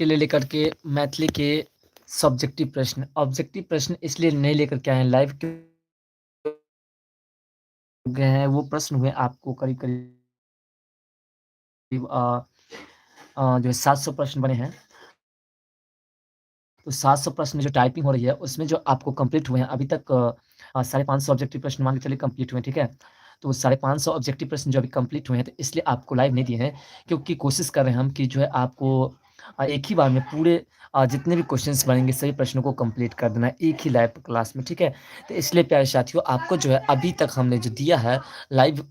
के लिए लेकर के मैथिली के सब्जेक्टिव प्रश्न। ऑब्जेक्टिव प्रश्न इसलिए नहीं लेकर के आए हैं लाइव गए हैं, वो प्रश्न हुए आपको करीब करीब जो है 700 प्रश्न बने हैं। तो 700 प्रश्न जो टाइपिंग हो रही है उसमें जो आपको कंप्लीट हुए हैं अभी तक 550 ऑब्जेक्टिव प्रश्न मान के चलिए कंप्लीट हुए हैं, ठीक है। तो 550 ऑब्जेक्टिव प्रश्न जो अभी कंप्लीट हुए हैं, तो इसलिए आपको लाइव नहीं दिए हैं, क्योंकि कोशिश कर रहे हैं हम कि जो है आपको एक ही बार में पूरे जितने भी क्वेश्चंस बनेंगे सभी प्रश्नों को कंप्लीट कर देना है एक ही लाइव क्लास में, ठीक है। तो इसलिए प्यारे साथियों आपको जो है अभी तक हमने जो दिया है लाइव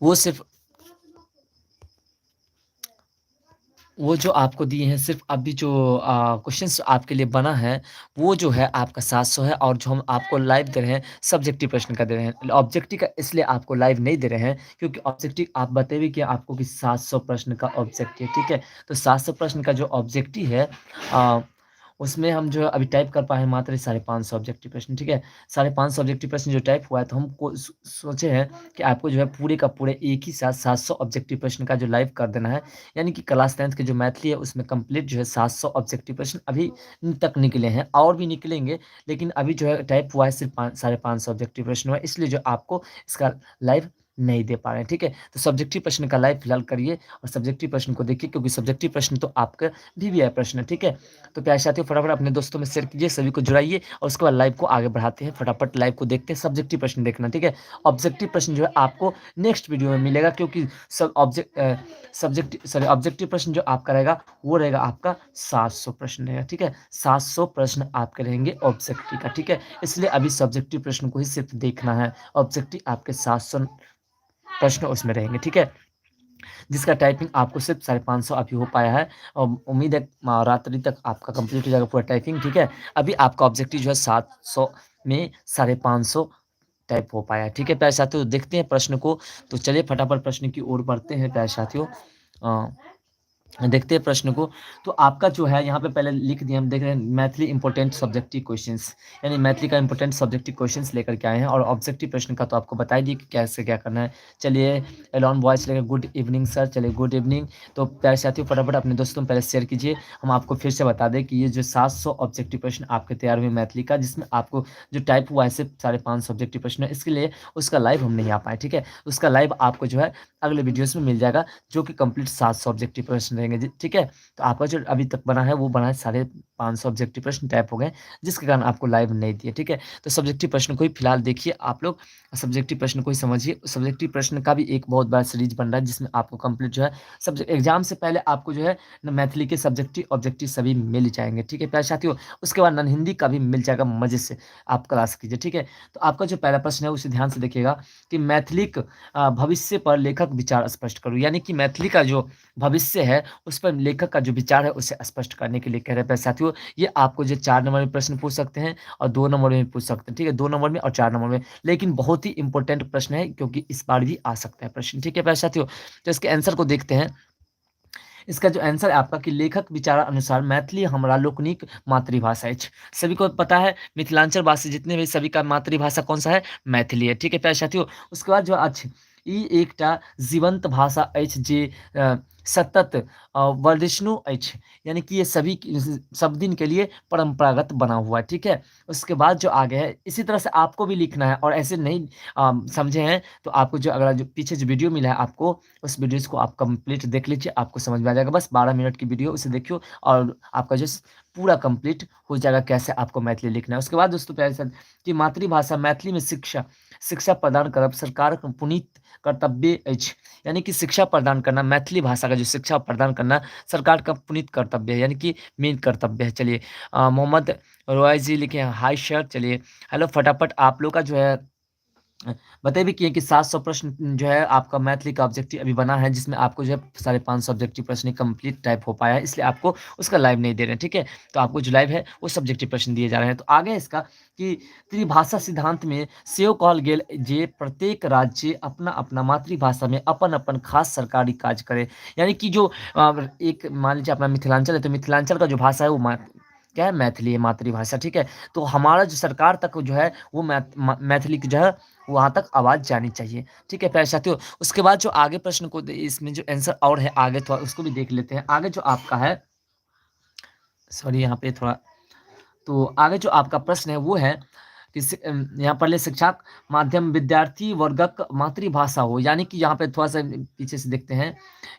वो सिर्फ वो जो आपको दिए हैं सिर्फ अभी जो क्वेश्चंस आपके लिए बना है वो जो है आपका 700 है, और जो हम आपको लाइव दे रहे हैं सब्जेक्टिव प्रश्न का दे रहे हैं। ऑब्जेक्टिव का इसलिए आपको लाइव नहीं दे रहे हैं क्योंकि ऑब्जेक्टिव आप बताइए कि आपको कि 700 प्रश्न का ऑब्जेक्टिव, ठीक है। तो 700 प्रश्न का जो ऑब्जेक्टिव है उसमें हम जो है अभी टाइप कर पाए हैं मात्र 550 ऑब्जेक्टिव प्रश्न, ठीक है। 550 ऑब्जेक्टिव प्रश्न जो टाइप हुआ है, तो हम सोचे हैं कि आपको जो है पूरे का पूरे एक ही साथ 700 ऑब्जेक्टिव प्रश्न का जो लाइव कर देना है, यानी कि क्लास 10th के जो मैथिली है उसमें कंप्लीट जो है 700 ऑब्जेक्टिव प्रश्न अभी तक निकले हैं, और भी निकलेंगे, लेकिन अभी जो है टाइप हुआ है सिर्फ 550 ऑब्जेक्टिव प्रश्न हुआ है, इसलिए जो आपको इसका लाइव नहीं दे पा रहे हैं, ठीक है। तो सब्जेक्टिव प्रश्न का लाइव फिलहाल करिए और सब्जेक्टिव प्रश्न को देखिए, क्योंकि सब्जेक्टिव प्रश्न तो आपका VVI प्रश्न है, ठीक है। तो प्यारे साथियों फटाफट अपने दोस्तों में शेयर कीजिए, सभी को जुड़ाइए और उसके बाद लाइव को आगे बढ़ाते हैं। फटाफट लाइव को देखते हैं, सब्जेक्टिव प्रश्न देखना, ठीक है। ऑब्जेक्टिव प्रश्न जो है आपको नेक्स्ट वीडियो में मिलेगा, क्योंकि सब ऑब्जेक्टिव प्रश्न जो आपका रहेगा वो रहेगा आपका 700 प्रश्न रहेगा, ठीक है। 700 प्रश्न आपके रहेंगे ऑब्जेक्टिव का, ठीक है। इसलिए अभी सब्जेक्टिव प्रश्न को ही सिर्फ देखना है, ऑब्जेक्टिव आपके 700 प्रश्न उसमें रहेंगे, ठीक है। जिसका टाइपिंग आपको सिर्फ 550 अभी हो पाया है, और उम्मीद है रात्रि तक आपका कंप्लीट हो जाएगा पूरा टाइपिंग, ठीक है। अभी आपका ऑब्जेक्टिव जो है 700 में 550 टाइप हो पाया है, ठीक है प्यारे साथियों। देखते हैं प्रश्न को, तो चलिए फटाफट प्रश्न की ओर बढ़ते हैं प्यारे साथियों। देखते हैं प्रश्न को। तो आपका जो है यहाँ पे पहले लिख दिया, हम देख रहे हैं मैथिली इंपॉर्टेंट सब्जेक्टिव क्वेश्चंस, यानी मैथिली का इंपॉर्टेंट सब्जेक्टिव क्वेश्चंस लेकर के आए हैं, और ऑब्जेक्टिव प्रश्न का तो आपको बता ही दिए कि कैसे क्या करना है। चलिए एलॉन बॉयज लेकर गुड इवनिंग सर, चलिए गुड इवनिंग। तो प्यारे साथियों फटाफट अपने दोस्तों में पहले शेयर कीजिए। हम आपको फिर से बता दें कि ये जो 700 ऑब्जेक्टिव प्रश्न आपके तैयार हुए मैथिली का, जिसमें आपको जो टाइप हुआ है सिर्फ 550 ऑब्जेक्टिव प्रश्न है, इसके लिए उसका लाइव हम नहीं आ पाए, ठीक है। उसका लाइव आपको जो है अगले वीडियोज़ में मिल जाएगा, जो कि कंप्लीट 700 ऑब्जेक्टिव प्रश्न रहेंगे, ठीक है। तो आपका जो अभी तक बना है वो बना है 550 ऑब्जेक्टिव प्रश्न टाइप हो गए, जिसके कारण आपको लाइव नहीं दिए, ठीक है। तो सब्जेक्टिव प्रश्न को ही फिलहाल देखिए आप लोग, सब्जेक्टिव प्रश्न को ही समझिए। सब्जेक्टिव प्रश्न का भी एक बहुत बड़ा सीरीज बन रहा है, जिसमें आपको कंप्लीट जो है सब्जेक्ट एग्जाम से पहले आपको जो है मैथिली के सब्जेक्टिव ऑब्जेक्टिव सभी मिल जाएंगे, ठीक है प्यारे साथियों। उसके बाद नन हिंदी का भी मिल जाएगा, मजे से आप क्लास कीजिए, ठीक है। तो आपका जो पहला प्रश्न है उसे ध्यान से देखिएगा कि मैथिलीक भविष्य पर लेखक विचार स्पष्ट करो, यानी कि मैथिली का जो भविष्य है उस पर लेखक का जो विचार है उसे स्पष्ट करने के लिए कह रहे हैं प्यारे साथियों। ये आपको जो 4 नंबर में प्रश्न पूछ सकते हैं और 2 नंबर में पूछ सकते हैं, ठीक है, 2 नंबर में और 4 नंबर में, लेकिन बहुत ही इंपॉर्टेंट प्रश्न है क्योंकि इस बार भी आ सकता है प्रश्न, ठीक है प्यारे साथियों। तो इसके आंसर को देखते हैं। इसका जो आंसर है आपका कि लेखक विचार अनुसार मैथिली हमरा लोकनिक मातृभाषा अछि। सभी को पता है मिथिलांचल वासी जितने भी सभी का मातृभाषा कौन सा है, मैथिली है, ठीक है प्यारे साथियों। उसके बाद जो अछि ई एकटा जीवंत भाषा अछि जे सतत वर्धिष्णु अछि, यानी कि ये सभी सब दिन के लिए परंपरागत बना हुआ है, ठीक है। उसके बाद जो आगे है इसी तरह से आपको भी लिखना है, और ऐसे नहीं समझे हैं तो आपको जो अगला जो पीछे जो वीडियो मिला है आपको उस वीडियोस को आप कंप्लीट देख लीजिए, आपको समझ में आ जाएगा। बस 12 मिनट की वीडियो उसे देखियो और आपका जो पूरा कंप्लीट हो जाएगा कैसे आपको मैथिली लिखना है। उसके बाद दोस्तों प्यारे साथ कि मातृभाषा मैथिली में शिक्षा प्रदान करब सरकार पुनीत कर्तव्य अछि, यानी कि शिक्षा प्रदान करना, मैथिली भाषा का जो शिक्षा प्रदान करना सरकार का पुनीत कर्तव्य है, यानी कि मेन कर्तव्य है। चलिए मोहम्मद रॉय जी लिखे हैं हाय सर, चलिए हेलो। फटाफट आप लोग का जो है बताइए भी किए कि 700 प्रश्न जो है आपका मैथिली का ऑब्जेक्टिव अभी बना है, जिसमें आपको जो है 550 ऑब्जेक्टिव प्रश्न कंप्लीट टाइप हो पाया है, इसलिए आपको उसका लाइव नहीं दे रहे हैं, ठीक है। तो आपको जो लाइव है वो सब्जेक्टिव प्रश्न दिए जा रहे हैं। तो आगे इसका कि त्रिभाषा सिद्धांत में सेहो कहल गेल जे प्रत्येक राज्य अपना अपना मातृभाषा में अपन अपन खास सरकारी कार्य करे, यानी कि जो एक मान लीजिए अपना मिथिलांचल है तो मिथिलांचल का जो भाषा है वो क्या है, मैथिली है, मातृभाषा, ठीक है। तो हमारा जो सरकार तक जो है वो मैथिली की जो है वहाँ तक आवाज़ जानी चाहिए, ठीक है प्यारे साथियों। उसके बाद जो आगे प्रश्न को इसमें जो आंसर और है आगे थोड़ा उसको भी देख लेते हैं। आगे जो आपका है सॉरी यहाँ पे थोड़ा, तो आगे जो आपका प्रश्न है वो है कि यहाँ पर ले शिक्षा माध्यम विद्यार्थी वर्गक मातृभाषा हो, यानी कि यहाँ पे थोड़ा सा पीछे से देखते हैं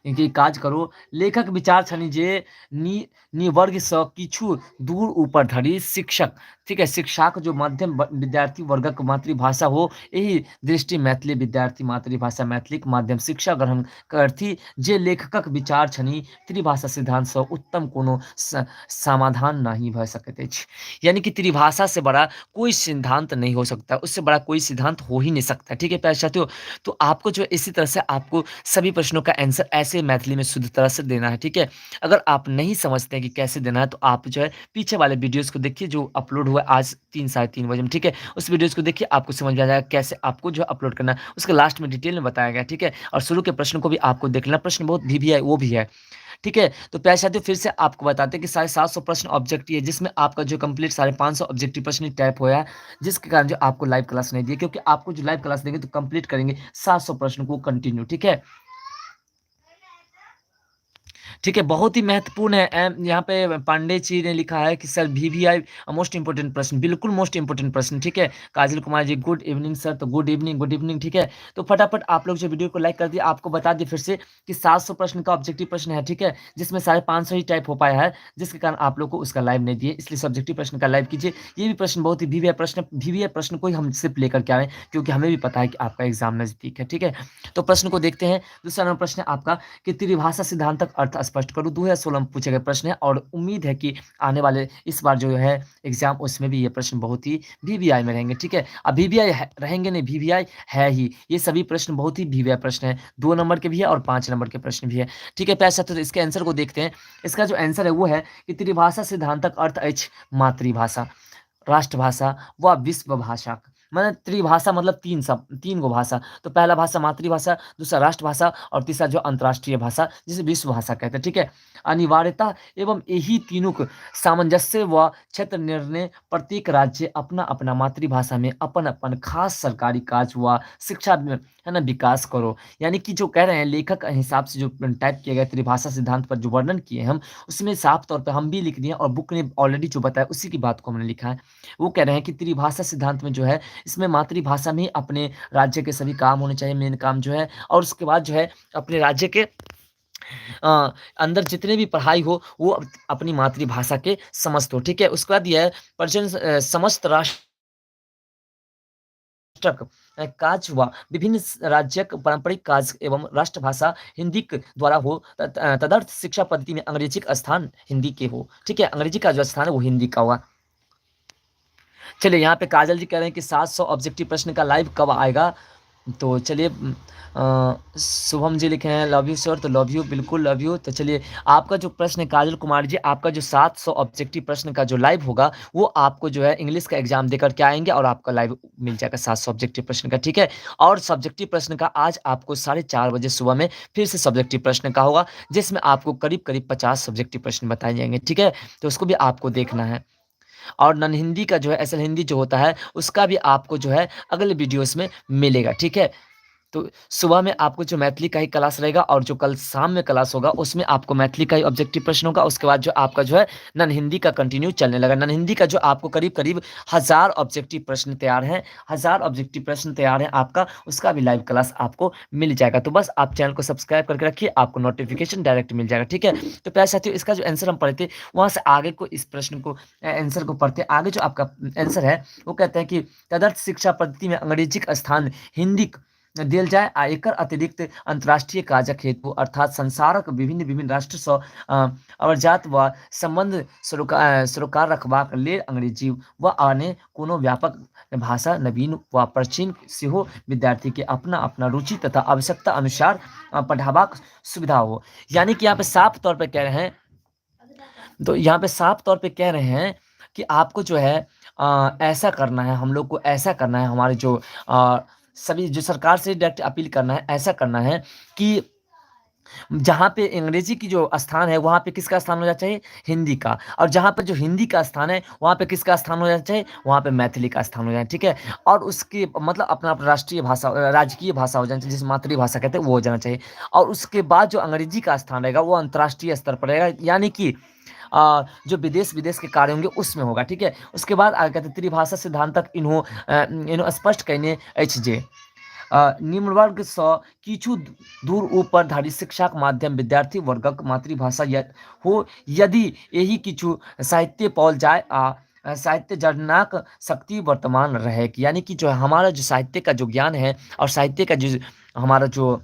कि काज करो। लेखक विचार छनि जे निवर्ग सँ किछु दूर ऊपर धरि शिक्षक, ठीक है, शिक्षाक जो माध्यम विद्यार्थी वर्गक मातृभाषा हो, एहि दृष्टि मैथिली विद्यार्थी मातृभाषा मैथिलीक माध्यम शिक्षा ग्रहण करथि। जे लेखकक विचार छनि त्रिभाषा सिद्धांत सँ उत्तम कोनो समाधान नहीं भऽ सकैत अछि। यानी कि त्रिभाषा से बड़ा कोई सिद्धांत नहीं हो सकता, उससे बड़ा कोई सिद्धांत हो ही नहीं सकता। ठीक है प्यारे साथियों, तो आपको जो इसी तरह से आपको सभी प्रश्नों का आंसर ऐसे मैथिली में शुद्ध तरह से देना है। ठीक है, अगर आप नहीं समझते हैं कि कैसे देना है तो आप जो है पीछे वाले वीडियोस को देखिए जो अपलोड हुआ आज 3 साढ़े 3 बजे में। ठीक है, उस वीडियोस को देखिए, आपको समझ में आ जाएगा कैसे आपको जो अपलोड करना है, उसके लास्ट में डिटेल में बताया गया। ठीक है, और शुरू के प्रश्न को भी आपको देख लेना, प्रश्न बहुत भी है वो भी है। ठीक है, तो प्यारे साथियों फिर से आपको बताते हैं कि 750 प्रश्न ऑब्जेक्टिव है, जिसमें आपका जो कंप्लीट 550 ऑब्जेक्टिव प्रश्न टाइप होया है, जिसके कारण जो आपको लाइव क्लास नहीं दिए, क्योंकि आपको जो लाइव क्लास देंगे तो कंप्लीट करेंगे 700 प्रश्न को कंटिन्यू। ठीक है, ठीक है, बहुत ही महत्वपूर्ण है। यहाँ पे पांडे जी ने लिखा है कि सर VVI most important प्रश्न, बिल्कुल मोस्ट इंपोर्टेंट प्रश्न। ठीक है, Kajal Kumar ji good evening sir, तो गुड इवनिंग, गुड इवनिंग। ठीक है, तो फटाफट आप लोग जो वीडियो को लाइक कर दिए, आपको बता दिए फिर से कि 700 प्रश्न का ऑब्जेक्टिव प्रश्न है। ठीक है, जिसमें 550 ही टाइप हो पाया है, जिसके कारण आप लोग को उसका लाइव नहीं दिए, इसलिए सब्जेक्टिव प्रश्न का लाइव कीजिए। ये भी प्रश्न बहुत ही VVI प्रश्न, VVI प्रश्न को ही हम सिर्फ लेकर के आए, क्योंकि हमें भी पता है कि आपका एग्जाम नजदीक है। ठीक है, तो प्रश्न को देखते हैं। दूसरा नंबर प्रश्न है आपका कि त्रिभाषा सिद्धांतक अर्थ स्पष्ट करो। 2016 में पूछे गए प्रश्न है और उम्मीद है कि आने वाले इस बार जो है एग्जाम उसमें भी ये प्रश्न बहुत ही VVI में रहेंगे। ठीक है, अब VVI रहेंगे नहीं, VVI है ही, ये सभी प्रश्न बहुत ही VVI प्रश्न है, 2 नंबर के भी है और 5 नंबर के प्रश्न भी है। ठीक है प्यारे साथियों, तो इसके आंसर को देखते हैं। इसका जो आंसर है वो है कि त्रिभाषा सिद्धांतक अर्थ अछि मातृभाषा, राष्ट्रभाषा व विश्व भाषा। माने त्रिभाषा मतलब तीन गो भाषा, तो पहला भाषा मातृभाषा, दूसरा राष्ट्रभाषा और तीसरा जो अंतर्राष्ट्रीय भाषा जिसे विश्व भाषा कहते हैं। ठीक है, अनिवार्यता एवं यही तीनों को सामंजस्य व क्षेत्र निर्णय प्रत्येक राज्य अपना अपना मातृभाषा में अपन अपन खास सरकारी कार्य व शिक्षा में, है ना, विकास करो। यानी कि जो कह रहे हैं लेखक हिसाब से जो टाइप किया गया त्रिभाषा सिद्धांत पर जो वर्णन किए हम, उसमें साफ तौर पर हम भी लिख दिए और बुक ने ऑलरेडी जो बताया उसी की बात को हमने लिखा है। वो कह रहे हैं कि त्रिभाषा सिद्धांत में जो है इसमें मातृभाषा में अपने राज्य के सभी काम होने चाहिए, मेन काम जो है, और उसके बाद जो है अपने राज्य के अंदर जितने भी पढ़ाई हो वो अपनी मातृभाषा के समस्त हो। ठीक है, उसके बाद यह परिजन समस्त राष्ट्रक काज व विभिन्न राज्यक पारंपरिक काज एवं राष्ट्रभाषा हिंदी द्वारा हो, तदर्थ शिक्षा पद्धति में अंग्रेजी का स्थान हिंदी के हो। ठीक है, अंग्रेजी का जो स्थान है वो हिंदी का हुआ। चलिए यहाँ पे काजल जी कह रहे हैं कि 700 ऑब्जेक्टिव प्रश्न का लाइव कब आएगा, तो चलिए शुभम जी लिखे हैं लव you sir, तो लव you, बिल्कुल लव you. तो चलिए आपका जो प्रश्न है काजल कुमार जी, आपका जो 700 ऑब्जेक्टिव प्रश्न का जो लाइव होगा वो आपको जो है इंग्लिश का एग्जाम देकर के आएंगे और आपका लाइव मिल जाएगा 700 ऑब्जेक्टिव प्रश्न का। ठीक है, और सब्जेक्टिव प्रश्न का आज आपको 4:30 बजे सुबह में फिर से सब्जेक्टिव प्रश्न का होगा, जिसमें आपको करीब करीब 50 सब्जेक्टिव प्रश्न बताए जाएंगे। ठीक है, तो उसको भी आपको देखना है। और नन हिंदी का जो है एस एल हिंदी जो होता है उसका भी आपको जो है अगले वीडियोस में मिलेगा। ठीक है, तो सुबह में आपको जो मैथिली का ही क्लास रहेगा और जो कल शाम में क्लास होगा उसमें आपको मैथिली का ही ऑब्जेक्टिव प्रश्न होगा। उसके बाद जो आपका जो है नन हिंदी का कंटिन्यू चलने लगा। नन हिंदी का जो आपको करीब करीब 1000 ऑब्जेक्टिव प्रश्न तैयार हैं, 1000 ऑब्जेक्टिव प्रश्न तैयार हैं आपका, उसका भी लाइव क्लास आपको मिल जाएगा। तो बस आप चैनल को सब्सक्राइब करके रखिए, आपको नोटिफिकेशन डायरेक्ट मिल जाएगा। ठीक है, तो प्यारे साथियों इसका जो आंसर हम पढ़े थे वहाँ से आगे को इस प्रश्न को आंसर को पढ़ते आगे जो आपका आंसर है वो कहते हैं कि तदर्थ शिक्षा पद्धति में अंग्रेजी का स्थान हिंदी देल जाए आ एकर अतिरिक्त अंतर्राष्ट्रीय काजक हेतु अर्थात संसारक विभिन्न विभिन्न राष्ट्र सँ अवरजात व संबंध सरोकार रखबाक लेल अंग्रेजी व अन्य कोनो व्यापक भाषा नवीन व प्राचीन सेहो विद्यार्थी के अपना अपना रुचि तथा आवश्यकता अनुसार पढ़ाबाक सुविधा हो। यानी कि यहाँ पे साफ तौर पे कह रहे हैं, तो यहाँ पे साफ तौर पे कह रहे हैं कि आपको जो है ऐसा करना है, हम लोग को ऐसा करना है, हमारे जो सभी जो सरकार से डायरेक्ट अपील करना है, ऐसा करना है कि जहाँ पे अंग्रेजी की जो स्थान है वहाँ पे किसका स्थान हो जाना चाहिए, हिंदी का, और जहाँ पे जो हिंदी का स्थान है वहाँ पे किसका स्थान हो जाना चाहिए, वहाँ पे मैथिली का स्थान हो जाए। ठीक है, और उसके मतलब अपना अपना राष्ट्रीय भाषा, राजकीय भाषा हो जाना चाहिए, जिसे मातृभाषा कहते हैं वो हो जाना चाहिए। और उसके बाद जो अंग्रेजी का स्थान रहेगा वो अंतर्राष्ट्रीय स्तर पर रहेगा, यानी कि जो विदेश विदेश के कार्य होंगे उसमें होगा, ठीक है। उसके बाद आगे कहते हैं त्रिभाषा सिद्धांतक इन्हों इन्हों स्पष्ट कयने अछि जे निम्नवर्गसँ किछु दूर ऊपर धरि शिक्षाक माध्यम विद्यार्थी वर्गक मातृभाषा हो, यदि एहि किछु साहित्य पाओल जाय आ साहित्य जड़नाक शक्ति वर्तमान रहे। यानी कि जो हमारा जो साहित्य का जो ज्ञान है और साहित्य का जो हमारा जो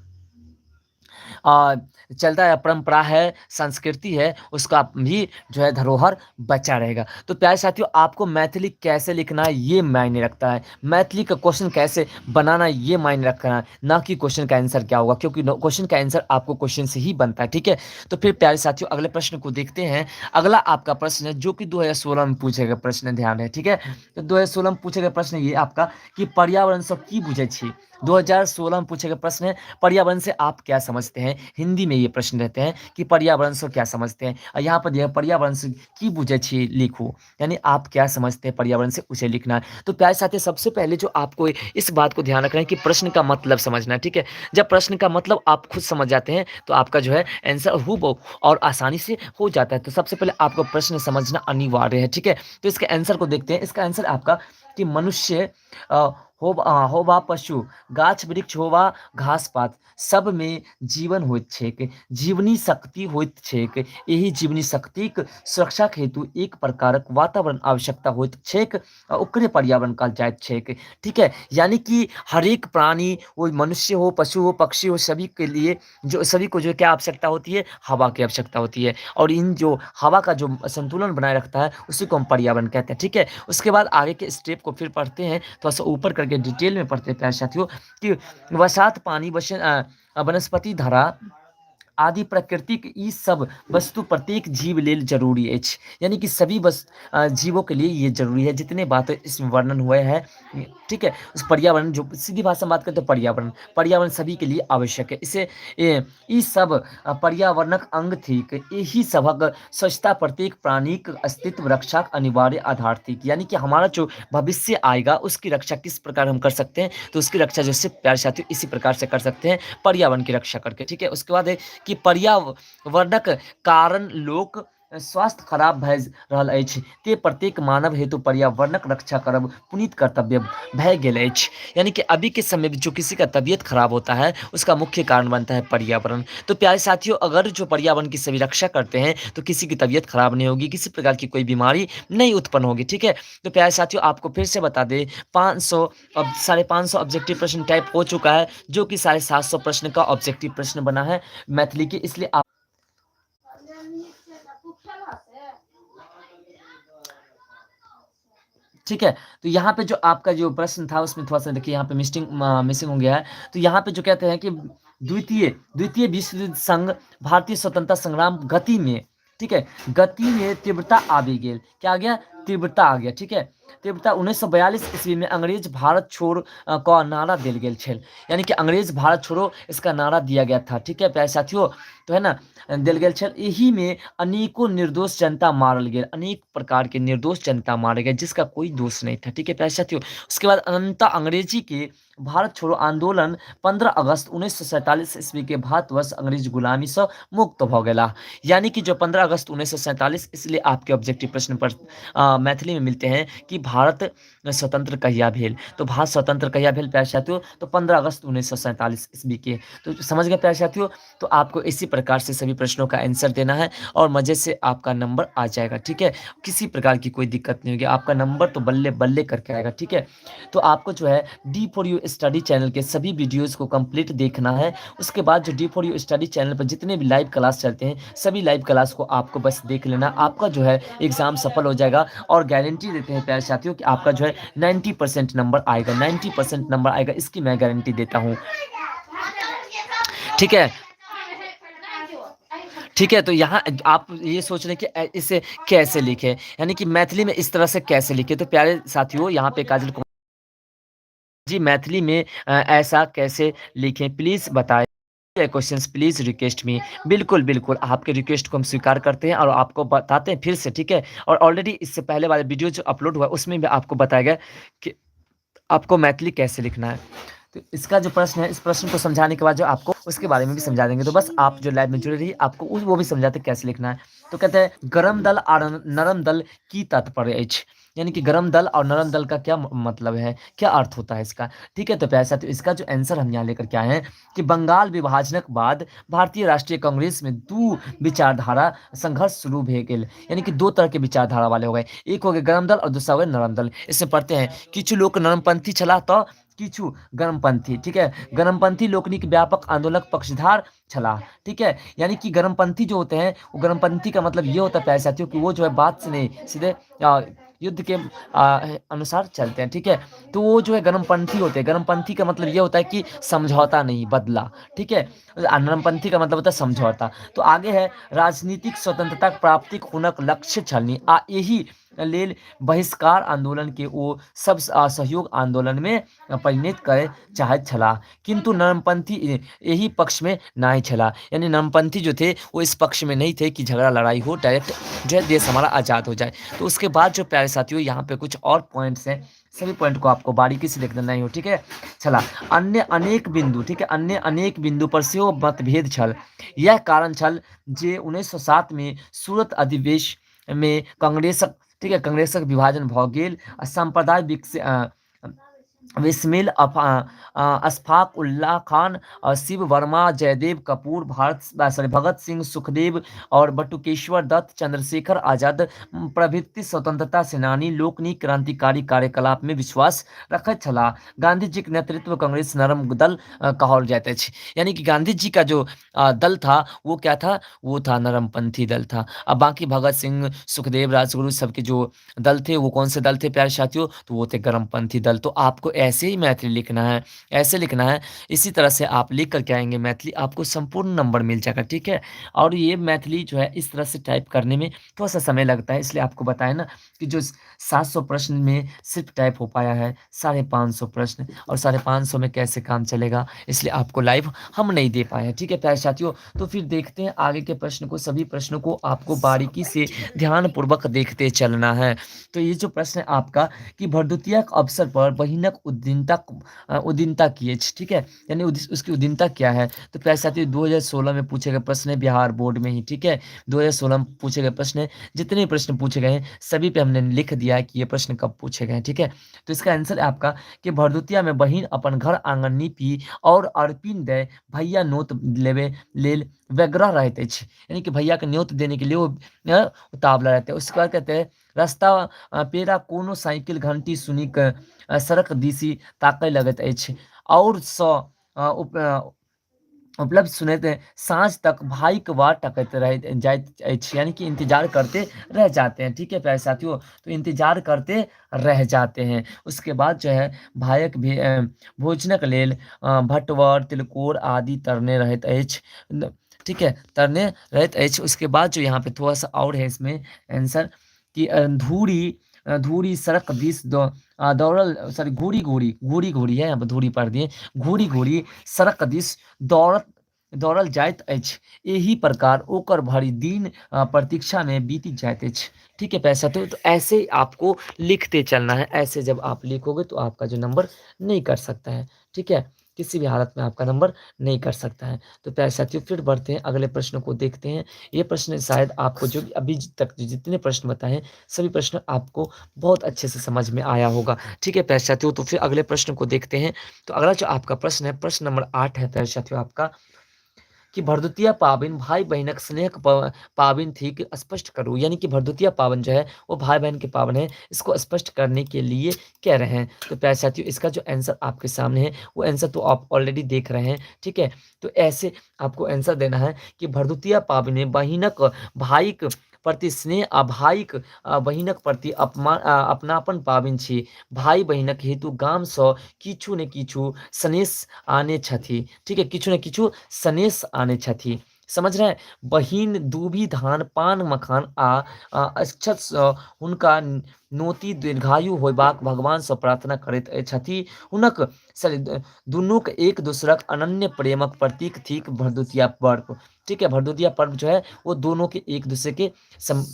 चलता है परंपरा है, संस्कृति है, उसका भी जो है धरोहर बचा रहेगा। तो प्यारे साथियों, आपको मैथिली कैसे लिखना है ये मायने रखता है, मैथिली का क्वेश्चन कैसे बनाना ये मायने रखना है, ना कि क्वेश्चन का आंसर क्या होगा, क्योंकि क्वेश्चन का आंसर आपको क्वेश्चन से ही बनता है, ठीक है। तो फिर प्यारे साथियों अगले प्रश्न को देखते हैं। अगला आपका प्रश्न है जो कि 2016 में पूछे गए प्रश्न, ध्यान है, ठीक है। तो 2016 में पूछे गए प्रश्न ये आपका कि पर्यावरण से की बुझे छी। 2016 में पूछे गए प्रश्न है पर्यावरण से आप क्या समझते हैं। हिंदी में ये प्रश्न रहते हैं कि पर्यावरण से क्या समझते हैं, और यहाँ पर यह पर्यावरण से की बुझे छी लिखो, यानी आप क्या समझते हैं पर्यावरण से उसे लिखना है। तो प्यारे साथियों सबसे पहले जो आपको इस बात को ध्यान रखना है कि प्रश्न का मतलब समझना है, ठीक है। जब प्रश्न का मतलब आप खुद समझ जाते हैं तो आपका जो है आंसर हूबहू और आसानी से हो जाता है। तो सबसे पहले आपको प्रश्न समझना अनिवार्य है, ठीक है। तो इसके आंसर को देखते हैं। इसका आंसर आपका कि मनुष्य होवा पशु, गाछ वृक्ष होवा घास पात, सब में जीवन होइत छैक, जीवनी शक्ति होइत छैक। एहि जीवनी शक्तिक सुरक्षाक हेतु एक प्रकारक वातावरण आवश्यकता होइत छैक, ओकरे पर्यावरण कहल जाइत छैक, ठीक है। यानी कि हर एक प्राणी, वो मनुष्य हो, पशु हो, पक्षी हो, सभी के लिए जो सभी को जो क्या आवश्यकता होती है, हवा की आवश्यकता होती है, और इन जो हवा का जो संतुलन बनाए रखता है उसी को हम पर्यावरण कहते हैं, ठीक है। उसके बाद आगे के स्टेप को फिर पढ़ते हैं, थोड़ा सा ऊपर करके डिटेल में पढ़ते हैं प्यारे साथियों कि वसात पानी वनस्पति धारा आदि प्राकृतिक ई सब वस्तु प्रत्येक जीव लेल जरूरी अछि, यानी कि सभी जीवों के लिए ये जरूरी है। जितने बात इसमें वर्णन हुए हैं, ठीक है। उस पर्यावरण जो सीधी भाषा में बात करें तो पर्यावरण, पर्यावरण सभी के लिए आवश्यक है। इसे ई सब पर्यावरणक अंग थिक, एही सबक स्वच्छता प्रत्येक प्राणीक अस्तित्व रक्षाक अनिवार्य आधार थिक। यानी कि हमारा जो भविष्य आएगा उसकी रक्षा किस प्रकार हम कर सकते हैं, तो उसकी रक्षा जो सिर्फ प्यारे साथियों इसी प्रकार से कर सकते हैं, पर्यावरण की रक्षा करके, ठीक है। उसके बाद है कि पर्यावरणक कारण लोक स्वास्थ्य खराब भए रहल अछि, ते प्रत्येक मानव हेतु पर्यावरणक रक्षा करब पुनीत कर्तव्य भए गेल अछि। यानी कि अभी के समय में जो किसी का तबीयत खराब होता है उसका मुख्य कारण बनता है पर्यावरण। तो प्यारे साथियों अगर जो पर्यावरण की सभी रक्षा करते हैं तो किसी की तबीयत खराब नहीं होगी, किसी प्रकार की कोई बीमारी नहीं उत्पन्न होगी, ठीक है। तो प्यारे साथियों आपको फिर से बता दें 500 अब 550 ऑब्जेक्टिव प्रश्न टाइप हो चुका है, जो कि 750 प्रश्न का ऑब्जेक्टिव प्रश्न बना है मैथिली के, इसलिए आप ठीक है। तो यहाँ पे जो आपका जो प्रश्न था उसमें थोड़ा सा देखिए यहाँ पे मिसिंग हो गया है। तो यहाँ पे जो कहते हैं कि द्वितीय विश्व युद्ध संघ भारतीय स्वतंत्रता संग्राम गति में, ठीक है, गति में तीव्रता आबि गेल। क्या आ गया? तीव्रता आ गया, ठीक है। तीव्रता 1942 ईस्वी में अंग्रेज भारत छोड़ का नारा दिल गेल छल, यानी कि अंग्रेज भारत छोड़ो इसका नारा दिया गया था, ठीक है प्यारे साथियों। तो है ना दिल गेल छल। एही में अनेकों निर्दोष जनता मारल गेल, अनेक प्रकार के निर्दोष जनता मारे गए जिसका कोई दोष नहीं था, ठीक है प्यारे साथियों। उसके बाद अनंत अंग्रेजी के भारत छोड़ो आंदोलन 15 अगस्त 1947 ईस्वी के भारतवर्ष अंग्रेज गुलामी से मुक्त भ गेला। यानी कि जो 15 अगस्त 1947, इसलिए आपके ऑब्जेक्टिव प्रश्न पर मैथिली में मिलते हैं कि भारत स्वतंत्र कहिया भेल, तो भारत स्वतंत्र कहिया भेल प्यारे साथियों, तो 15 अगस्त 1947 ईस्वी के। तो समझ गए प्यारे साथियों। तो आपको इसी प्रकार से सभी प्रश्नों का आंसर देना है और मजे से आपका नंबर आ जाएगा, ठीक है। किसी प्रकार की कोई दिक्कत नहीं होगी, आपका नंबर तो बल्ले बल्ले करके आएगा, ठीक है। तो आपको जो है D for you study channel के सभी वीडियोज़ को कंप्लीट देखना है। उसके बाद जो D for you study channel पर जितने भी लाइव क्लास चलते हैं सभी लाइव क्लास को आपको बस देख लेना, आपका जो है एग्जाम सफल हो जाएगा। और गारंटी देते हैं प्यारे साथियों कि आपका जो है 90% नंबर आएगा, 90% नंबर आएगा, इसकी मैं गारंटी देता हूँ, ठीक है, ठीक है। तो यहाँ आप ये सोच रहे हैं कि इसे कैसे लिखें, यानी कि मैथिली में इस तरह से कैसे लिखें। तो प्यारे साथियों यहाँ पे काजल कुमार जी मैथिली में ऐसा कैसे लिखें, प्लीज़ बताएं। क्वेश्चंस प्लीज़ रिक्वेस्ट मी। बिल्कुल बिल्कुल आपके रिक्वेस्ट को हम स्वीकार करते हैं और आपको बताते हैं फिर से, ठीक है। और ऑलरेडी इससे पहले वाले वीडियो जो अपलोड हुआ उसमें भी आपको बताया गया कि आपको मैथिली कैसे लिखना है। तो इसका जो प्रश्न है, इस प्रश्न को समझाने के बाद जो आपको उसके बारे में भी समझा देंगे। तो बस आप जो लाइव में जुड़े रहिए, आपको उस वो भी समझाते कैसे लिखना है। तो कहते हैं गरम दल और नरम दल की तात्पर्य अछि, यानी कि गरम दल और नरम दल का क्या मतलब है, क्या अर्थ होता है इसका। ठीक है, तो प्यारे साथियों इसका जो आंसर हम यहाँ लेकर के आए हैं कि बंगाल विभाजनक बाद भारतीय राष्ट्रीय कांग्रेस में दो विचारधारा संघर्ष शुरू भे गेल, यानी कि दो तरह के विचारधारा वाले हो गए, एक हो गए गरम दल और दूसरा हो गया नरम दल। इसमें पढ़ते हैं किछु लोक नरमपंथी छलाह तो किछु गर्मपंथी। ठीक है, गर्मपंथी लोकनिक व्यापक आंदोलक पक्षधर छलाह। ठीक है, यानी कि गर्मपंथी जो होते हैं वो गर्मपंथी का मतलब ये होता है प्यारे साथियों कि वो जो है बात से नहीं सीधे युद्ध के अनुसार चलते हैं। ठीक है, तो वो जो है गर्मपंथी होते हैं। गर्मपंथी का मतलब ये होता है कि समझौता नहीं बदला। ठीक है, नरमपंथी का मतलब होता है समझौता। तो आगे है राजनीतिक स्वतंत्रता प्राप्ति हुनक लक्ष्य छलनि आ यही लेल बहिष्कार आंदोलन के ओ सब सहयोग आंदोलन में परिणत करे चाहैत छलाह, किंतु नरमपंथी यही पक्ष में नहीं छलाह। यानी नरमपंथी जो थे वो इस पक्ष में नहीं थे कि झगड़ा लड़ाई हो, डायरेक्ट जो है देश हमारा आज़ाद हो जाए। तो उसके बाद जो प्यारे साथियों यहाँ पे कुछ और पॉइंट्स हैं, सभी पॉइंट को आपको बारीकी से देखना नहीं हो। ठीक है, छला अन्य अनेक बिंदु, ठीक है, अन्य अनेक बिंदु पर सेहो मतभेद छल। यह कारण छल जे 1907 में सूरत अधिवेश में कांग्रेसक, ठीक है, कांग्रेसक विभाजन भ गेल आ सांप्रदायिक विस्मिल अशफाक उल्लाह खान और शिव वर्मा, जयदेव कपूर, भारत सॉरी भगत सिंह, सुखदेव और बटुकेश्वर दत्त, चंद्रशेखर आजाद प्रभृति स्वतंत्रता सेनानी लोकनि क्रांतिकारी कार्यकलाप में विश्वास रखैत छलाह। गांधी जी के नेतृत्व कांग्रेस नरम दल कहल जाइत अछि। यानी कि गांधी जी का जो दल था वो क्या था, वो था नरमपंथी दल था। अब बाकी भगत सिंह, सुखदेव, राजगुरु सबके जो दल थे वो कौन से दल थे प्यारे साथियों, तो वो थे गर्मपंथी दल। तो आपको ऐसे ही मैथिली लिखना है, ऐसे लिखना है, इसी तरह से आप लिख करके आएंगे मैथिली, आपको संपूर्ण नंबर मिल जाएगा। ठीक है, और ये मैथिली जो है इस तरह से टाइप करने में थोड़ा सा समय लगता है, इसलिए आपको बताया ना कि जो 700 प्रश्न में सिर्फ टाइप हो पाया है 550 प्रश्न, और 550 में कैसे काम चलेगा, इसलिए आपको लाइव हम नहीं दे पाए हैं। ठीक है प्यारे साथियों, तो फिर देखते हैं आगे के प्रश्न को। सभी प्रश्नों को आपको बारीकी से ध्यानपूर्वक देखते चलना है। तो ये जो प्रश्न है आपका कि भरदुतिया के अवसर पर बहिनक उद्दीनता की, ठीक है, यानी उसकी उद्दीनता क्या है। तो प्यारे साथियों 2016 में पूछे गए प्रश्न है बिहार बोर्ड में ही। ठीक है, 2016 में पूछे गए प्रश्न है, जितने प्रश्न पूछे गए हैं सभी पे हमने लिख दिया है कि ये प्रश्न कब पूछे गए हैं। ठीक है, तो इसका आंसर है आपका कि भरदुतिया में बहिन अपन घर आंगन नीपी और अर्पिन दे भैया नोत लेवे लेल व्यग्रह रहते अछि। यानी कि भैया के न्योत देने के लिए वो उतावला रहते हैं। उसके बाद कहते हैं रास्ता पेरा कोनो साइकिल घंटी सुनी के सड़क दिशि ताकय लगैत अछि और स उपलब्ध सुनैत साँझ तक भाई के बाट तकैत रह जाइत अछि। यानी कि इंतजार करते रह जाते हैं। ठीक है प्यारे साथियों, तो इंतजार करते रह जाते हैं। उसके बाद जो है भायक भोजनक लेल भटवर तिलकोर आदि तरने रहैत अछि। ठीक है, तरने रहैत अछि। उसके बाद जो यहाँ पे थोड़ा सा और है इसमें आंसर कि धूरी धूरी सड़क दिस दौड़ल सॉरी घूरी घूरी घूरी घूरी है, यहाँ पर धूरी पढ़ दिए, घूरी घूरी सड़क दिस दौड़ल जाइत अछि। एही प्रकार ओकर भरि दिन प्रतीक्षा में बीति जाइत अछि। ठीक है पैसा, तो ऐसे आपको लिखते चलना है। ऐसे जब आप लिखोगे तो आपका जो नंबर नहीं कर सकता है। ठीक है, किसी भी हालत में आपका नंबर नहीं कर सकता है। तो प्यारे साथियों फिर बढ़ते हैं अगले प्रश्न को देखते हैं। ये प्रश्न शायद आपको जो अभी तक जितने प्रश्न बताए हैं सभी प्रश्न आपको बहुत अच्छे से समझ में आया होगा। ठीक है प्यारे साथियों, तो फिर अगले प्रश्न को देखते हैं। तो अगला जो आपका प्रश्न है, प्रश्न नंबर 8 है प्यारे साथियों आपका कि भरदुतिया पाबनि भाई बहिनक स्नेहक पाबनि थिक, स्पष्ट करू। यानी कि भरदुतिया पाबनि जो है वो भाई बहन के पावन है, इसको स्पष्ट करने के लिए कह रहे हैं। तो प्यारे साथियों इसका जो आंसर आपके सामने है वो आंसर तो आप ऑलरेडी देख रहे हैं। ठीक है, तो ऐसे आपको आंसर देना है कि भरदुतिया पाबनि में बहिनक भाईक प्रति स्नेह आ भाईक बहिनक प्रति अपनापन पाबनि छी। भाई बहिनक हेतु गामसँ किछु ने किछु सनेस आने छथि। ठीक है, किछु ने किछु सनेस आने छथि। समझ रहे हैं, बहिन दूभी धान पान मखान आ अक्षतसँ हुनका नोती दीर्घायु होयबाक भगवानसँ प्रार्थना करैत छथि। हुनक सॉरी दुनूक एक दूसरक अनन्य प्रेमक प्रतीक थिक भरदुतिया पर्व। ठीक है, भरदुतिया पर्व जो है वो दोनों के एक दूसरे के सम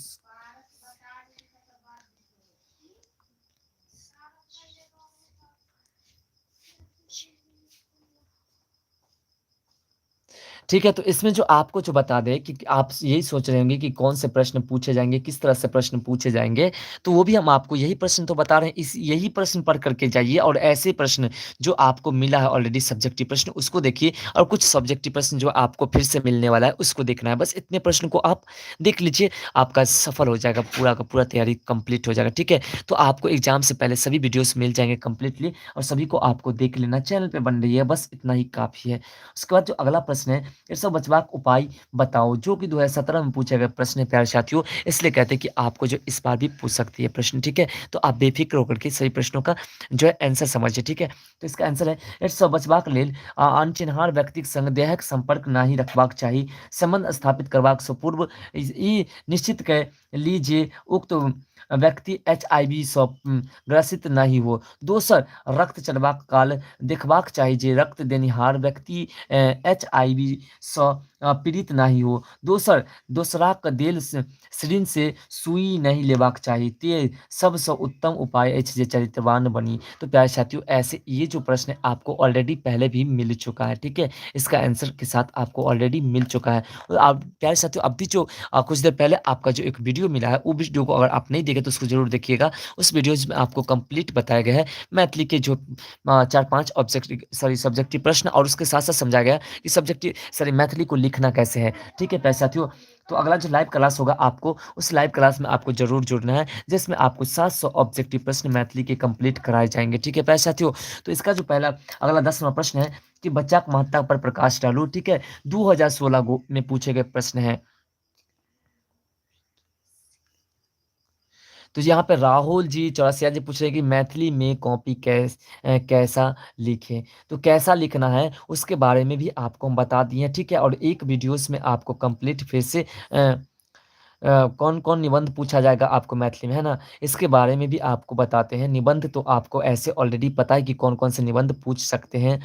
ठीक है, तो इसमें जो आपको जो बता दें कि आप यही सोच रहे होंगे कि कौन से प्रश्न पूछे जाएँगे, किस तरह से प्रश्न पूछे जाएँगे, तो वो भी हम आपको यही प्रश्न तो बता रहे हैं, इस यही प्रश्न पढ़ करके जाइए और ऐसे प्रश्न जो आपको मिला है ऑलरेडी सब्जेक्टिव प्रश्न उसको देखिए और कुछ सब्जेक्टिव प्रश्न जो आपको फिर से मिलने वाला है उसको देखना है। बस इतने प्रश्न को आप देख लीजिए, आपका सफल हो जाएगा, पूरा का पूरा तैयारी कंप्लीट हो जाएगा, ठीक है? तो आपको एग्जाम से पहले सभी वीडियोज़ मिल जाएँगे कंप्लीटली और सभी को आपको देख लेना, चैनल पे बन रही है, बस इतना ही काफ़ी है। उसके बाद जो अगला प्रश्न है, ये सब बचवाक उपाय बताओ, जो कि 2017 में पूछा गया प्रश्न है प्यारे साथियों, इसलिए कहते हैं कि आपको जो इस बार भी पूछ सकती है प्रश्न, ठीक है? तो आप बेफिक्र होकर के सभी प्रश्नों का जो है आंसर समझिए, ठीक है? तो इसका आंसर है एहिसँ बचबाक लेल अनचिन्हार व्यक्तिक संग देहक संपर्क नहि रखबाक चाही। संबंध स्थापित करबाक सँ पूर्व ई निश्चित कय ली जे उक्त व्यक्ति HIV सँ ग्रसित नहि हो। दोसर, रक्त चढ़बाक काल देखबाक चाही जे रक्त देनिहार व्यक्ति HIV सँ पीड़ित नहि हो। दोसर, दोसराक देल सिरिंज से सुई नहि लेबाक चाही। तें सबसँ उत्तम उपाय अछि जे चरित्रवान बनी। तो प्यारे साथियों, ऐसे ये जो प्रश्न है आपको ऑलरेडी पहले भी मिल चुका है, ठीक है? इसका आंसर के साथ आपको ऑलरेडी मिल चुका है। और आप प्यारे साथियों, अब भी जो कुछ देर पहले आपका जो एक वीडियो मिला है, वो वीडियो को अगर आप नहीं देखे तो उसको जरूर देखिएगा। उस वीडियोज में आपको कंप्लीट बताया गया है मैथिली के जो 4-5 ऑब्जेक्टिव सॉरी सब्जेक्टिव प्रश्न और उसके साथ-साथ समझाया गया कि सब्जेक्टिव सॉरी मैथिली को लिखना कैसे है, ठीक है प्यारे साथियों? तो अगला जो लाइव क्लास होगा आपको उस लाइव क्लास में आपको जरूर जुड़ना है, जिसमें आपको 700 ऑब्जेक्टिव प्रश्न मैथिली के कंप्लीट कराए जाएंगे, ठीक है प्यारे साथियों? तो इसका जो पहला अगला 10वां प्रश्न है कि बच्चा के महत्ता पर प्रकाश डालू, ठीक है? 2016 में पूछे गए प्रश्न है। तो यहाँ पे राहुल जी चौरसिया जी पूछ रहे हैं कि मैथिली में कॉपी कैसा लिखें, तो कैसा लिखना है उसके बारे में भी आपको हम बता दिए हैं, ठीक है? और एक वीडियोस में आपको कंप्लीट फिर से कौन-कौन निबंध पूछा जाएगा आपको मैथिली में, है ना, इसके बारे में भी आपको बताते हैं। निबंध तो आपको ऐसे ऑलरेडी पता है कि कौन-कौन से निबंध पूछ सकते हैं,